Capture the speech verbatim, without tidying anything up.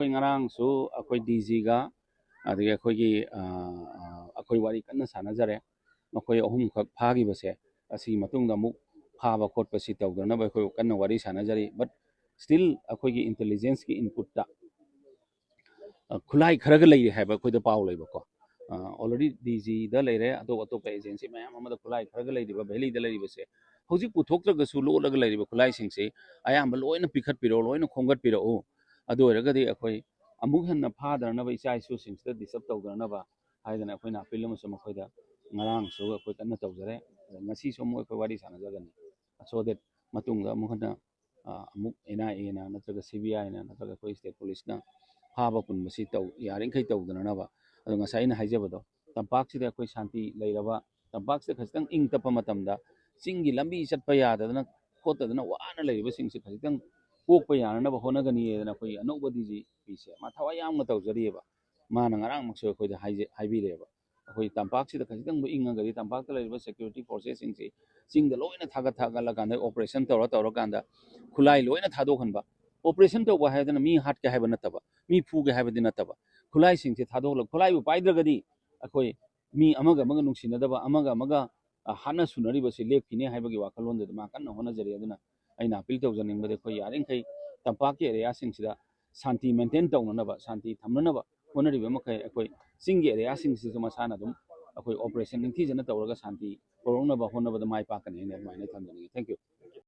ꯑꯩꯈꯣꯏ ꯉꯔꯥꯡꯁꯨ ꯑꯩꯈꯣꯏ ꯗꯤ ꯖꯤꯒ ꯑꯗꯒꯤ ꯑꯩꯈꯣꯏꯒꯤ ꯑꯩꯈꯣꯏ ꯋꯥꯔꯤ ꯀꯟꯅ ꯁꯥꯟꯅꯖꯔꯦ꯫ ꯃꯈꯣꯏ ꯑꯍꯨꯝꯈꯛ ꯐꯥꯈꯤꯕꯁꯦ ꯑꯁꯤꯒꯤ ꯃꯇꯨꯡꯗ ꯑꯃꯨꯛ ꯐꯥꯕ ꯈꯣꯠꯄꯁꯤ ꯇꯧꯗꯅꯕ ꯑꯩꯈꯣꯏ ꯀꯟꯅ ꯋꯥꯔꯤ ꯁꯥꯟꯅꯖꯔꯤ꯫ But still ꯑꯩꯈꯣꯏꯒꯤ ꯏꯟꯇꯦꯂꯤꯖꯦꯟꯁꯀꯤ ꯏꯟꯄꯨꯠꯇ ꯈꯨꯠꯂꯥꯏ ꯈꯔꯒ ꯂꯩꯔꯤ ꯍꯥꯏꯕ ꯑꯩꯈꯣꯏꯗ ꯄꯥꯎ ꯂꯩꯕꯀꯣ꯫ ꯑꯣꯜꯔꯦꯗꯤ ꯗꯤ ꯖꯤꯗ ꯂꯩꯔꯦ, ꯑꯇꯣꯞ ꯑꯇꯣꯞꯄ ꯑꯦꯖꯦꯟꯁꯤ ꯃꯌꯥꯝ ꯑꯃꯗ ꯈꯨꯠꯂꯥꯏ ꯈꯔꯒ ꯂꯩꯔꯤꯕ, ꯚꯦꯂꯤꯗ ꯂꯩꯔꯤꯕꯁꯦ ꯍꯧꯖꯤꯛ ꯄꯨꯊꯣꯛꯇ꯭ꯔꯒꯁꯨ ꯂꯣꯠꯂꯒ ꯂꯩꯔꯤꯕ ꯈꯨꯠꯂꯥꯏꯁꯤꯡꯁꯤ ꯑꯌꯥꯝꯕ ꯂꯣꯏꯅ ꯄꯤꯈꯠꯄꯤꯔꯛꯑꯣ, ꯂꯣꯏꯅ ꯈꯣꯝꯒꯠꯄꯤꯔꯛꯎ꯫ ꯑꯗꯨ ꯑꯣꯏꯔꯒꯗꯤ ꯑꯩꯈꯣꯏ ꯑꯃꯨꯛ ꯍꯟꯅ ꯐꯥꯗꯅꯕ, ꯏꯆꯥ ꯏꯁꯨꯁꯤꯡꯁꯤꯗ ꯗꯤꯁꯇꯔꯕ ꯇꯧꯗꯅꯕ ꯍꯥꯏꯗꯅ ꯑꯩꯈꯣꯏꯅ ꯑꯄꯤꯜ ꯑꯃꯁꯨ ꯃꯈꯣꯏꯗ ꯉꯔꯥꯡꯁꯨ ꯑꯩꯈꯣꯏ ꯀꯟꯅ ꯇꯧꯖꯔꯦ꯫ ꯑꯗ ꯉꯁꯤꯁꯨ ꯑꯃꯨꯛ ꯑꯩꯈꯣꯏ ꯋꯥꯔꯤ ꯁꯥꯟꯅꯖꯒꯅꯤ꯫ So that ꯃꯇꯨꯡꯗ ꯑꯃꯨꯛ ꯍꯟꯅ ꯑꯃꯨꯛ ꯑꯦꯟ ꯑꯥꯏ ꯑꯦꯅ ꯅꯠꯇ꯭ꯔꯒ ꯁꯤ ꯕꯤ ꯑꯥꯏꯅ ꯅꯠꯇ꯭ꯔꯒ ꯑꯩꯈꯣꯏ ꯁ꯭ꯇꯦꯠ ꯄꯨꯂꯤꯁꯅ ꯐꯥꯕ ꯄꯨꯟꯕꯁꯤ ꯇꯧ, ꯌꯥꯔꯤꯈꯩ ꯇꯧꯗꯅꯅꯕ꯫ ꯑꯗꯣ ꯉꯁꯥꯏ ꯑꯩꯅ ꯍꯥꯏꯖꯕꯗꯣ, ꯇꯝꯄꯥꯛꯁꯤꯗ ꯑꯩꯈꯣꯏ ꯁꯥꯟꯇꯤ ꯂꯩꯔꯕ, ꯇꯝꯄꯥꯛꯁꯤꯗ ꯈꯖꯤꯛꯇꯪ ꯏꯪ ꯇꯞꯄ ꯃꯇꯝꯗ ꯆꯤꯡꯒꯤ ꯂꯝꯕꯤ ꯆꯠꯄ ꯌꯥꯗꯗꯅ ꯈꯣꯠꯇꯗꯅ ꯋꯥꯅ ꯂꯩꯔꯤꯕꯁꯤꯡꯁꯤ ꯈꯖꯤꯛꯇꯪ ꯀꯣꯛꯄ ꯌꯥꯅꯅꯕ ꯍꯣꯠꯅꯒꯅꯤꯗꯅ ꯑꯩꯈꯣꯏꯒꯤ ꯑꯅꯧꯕ ꯗꯤ ꯖꯤ ꯄꯤꯁꯦ ꯃꯥ ꯊꯋꯥꯏ ꯌꯥꯝꯅ ꯇꯧꯖꯔꯤꯑꯕ꯫ ꯃꯥꯅ ꯉꯔꯥꯡꯃꯛꯁꯨ ꯑꯩꯈꯣꯏꯗ ꯍꯥꯏꯖ-, ꯍꯥꯏꯕꯤꯔꯛꯑꯦꯕ꯫ ꯑꯩꯈꯣꯏ ꯇꯝꯄꯥꯛꯁꯤꯗ ꯈꯖꯤꯛꯇꯪꯕꯨ ꯏꯪꯉꯒꯗꯤ ꯇꯝꯄꯥꯛꯇ ꯂꯩꯔꯤꯕ ꯁꯦꯀ꯭ꯌꯨꯔꯤꯇꯤ ꯐꯣꯔꯁꯦꯁꯁꯤꯡꯁꯤ ꯆꯤꯡꯗ ꯂꯣꯏꯅ ꯊꯥꯒꯠ ꯊꯥꯒꯠꯂꯀꯥꯟꯗ ꯑꯣꯄꯔꯦꯁꯟ ꯇꯧꯔ ꯇꯧꯔꯀꯥꯟꯗ ꯈꯨꯠꯂꯥꯏ ꯂꯣꯏꯅ ꯊꯥꯗꯣꯛꯍꯟꯕ꯫ ꯑꯣꯄꯔꯦꯁꯟ ꯇꯧꯕ ꯍꯥꯏꯗꯅ ꯃꯤ ꯍꯥꯠꯀꯦ ꯍꯥꯏꯕ ꯅꯠꯇꯕ, ꯃꯤ ꯐꯨꯒꯦ ꯍꯥꯏꯕꯗꯤ ꯅꯠꯇꯕ, ꯈꯨꯠꯂꯥꯏꯁꯤꯡꯁꯦ ꯊꯥꯗꯣꯛꯂꯒ, ꯈꯨꯠꯂꯥꯏꯕꯨ ꯄꯥꯏꯗ꯭ꯔꯒꯗꯤ ꯑꯩꯈꯣꯏ ꯃꯤ ꯑꯃꯒ ꯑꯃꯒ ꯅꯨꯡꯁꯤꯅꯗꯕ, ꯑꯃꯒ ꯑꯃꯒ ꯍꯥꯠꯅ ꯁꯨꯅꯔꯤꯕꯁꯤ ꯂꯦꯞꯈꯤꯅꯤ ꯍꯥꯏꯕꯒꯤ ꯋꯥꯈꯜꯂꯣꯟꯗꯨꯗ ꯃꯥ ꯀꯟꯅ ꯍꯣꯠꯅꯖꯔꯤ꯫ ꯑꯗꯨꯅ ꯑꯩꯅ ꯑꯄꯤꯜ ꯇꯧꯖꯅꯤꯡꯕꯗꯤ ꯑꯩꯈꯣꯏ ꯌꯥꯔꯤꯈꯩ ꯇꯝꯄꯥꯛꯀꯤ ꯑꯦꯔꯤꯌꯥꯁꯤꯡꯁꯤꯗ ꯁꯥꯟꯇꯤ ꯃꯦꯟꯇꯦꯟ ꯇꯧꯅꯅꯕ, ꯁꯥꯟꯇꯤ ꯊꯝꯅꯅꯕ ꯍꯣꯠꯅꯔꯤꯕ ꯃꯈꯩ ꯑꯩꯈꯣꯏ ꯆꯤꯡꯒꯤ ꯑꯦꯔꯤꯌꯥꯁꯤꯡꯁꯤꯁꯨ ꯃꯁꯥꯅ ꯑꯗꯨꯝ ꯑꯩꯈꯣꯏ ꯑꯣꯄꯔꯦꯁꯟ ꯅꯤꯡꯊꯤꯖꯅ ꯇꯧꯔꯒ ꯁꯥꯟꯇꯤ ꯄꯨꯔꯛꯅꯕ ꯍꯣꯠꯅꯕꯗ ꯃꯥꯏ ꯄꯥꯛꯀꯅꯤ ꯍꯥꯏꯅ ꯑꯗꯨꯃꯥꯏꯅ ꯊꯝꯖꯅꯤꯡꯉꯤ꯫ Thank you꯫